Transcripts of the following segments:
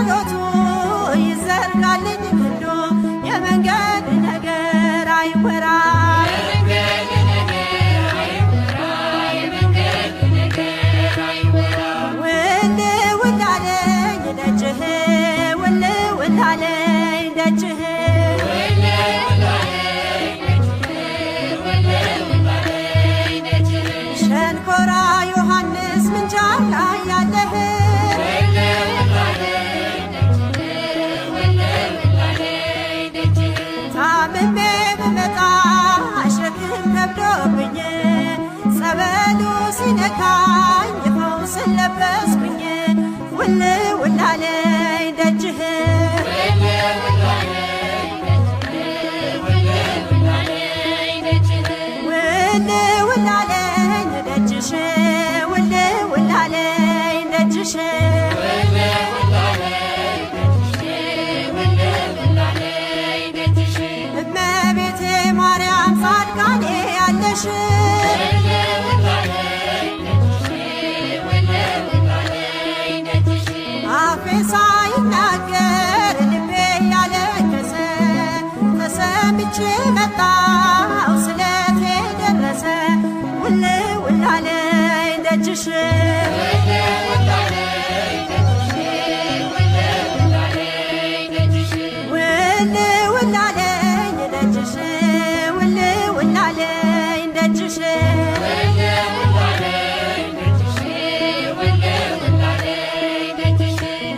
በጸሎቱ ይዘርጋልኝ ክንዱ የመንገድ ነገር አይወራ። ውል ውል አለኝ ደጅህ፣ ውል ውል አለኝ ደጅህ። ሸንኮራ ዮሐንስ ምንጃር ላይ ያለህ፣ ታምሜ ብመጣ ሸክም ከብዶብኝ፣ ጸበሉ ሲነካኝ ፈውስን ለበስኩኝ። ውል ውል አለኝ ደጅህ። ውል ውል አለኝ ደጅሽ፣ ውል ውል አለኝ ደጅሽ። እመቤቴ ማርያም ጻድቃኔ ያለሽ፣ አፌ ሳይናገር ልቤ ያለቀሰ፣ ተሰምቼ መጣሁ ስለቴ ደረሰ። ውል ውል አለኝ ደጅሽ። ውል ውል አለኝ ደጅሽ፣ ውል ውል አለኝ ደጅሽ።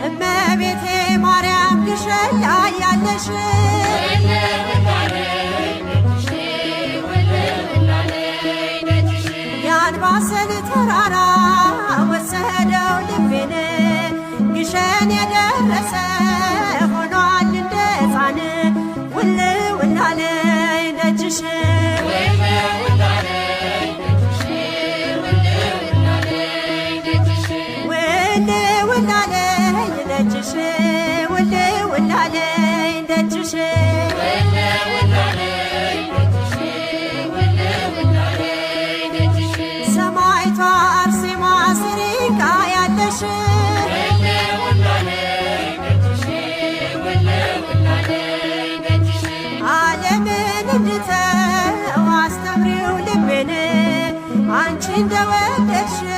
እመቤቴ ማርያም ግሸን ላይ ያለሽ፣ የአንባሰል ተራራ ወሰደው ልቤን፣ ግሸን የደረሰ ሆኗል እንደ ሕፃን። ውል ውል አለኝ ደጅሽ። ውል ውል አለኝ ደጅሽ፣ ውል ውል አለኝ ደጅሽ። ሰማዕቷ አርሴማ ሲሪንቃ ያለሽ፣ ዓለምን እንድተው አስተምሪው ልቤን፣ አንቺ እንደወደድሽው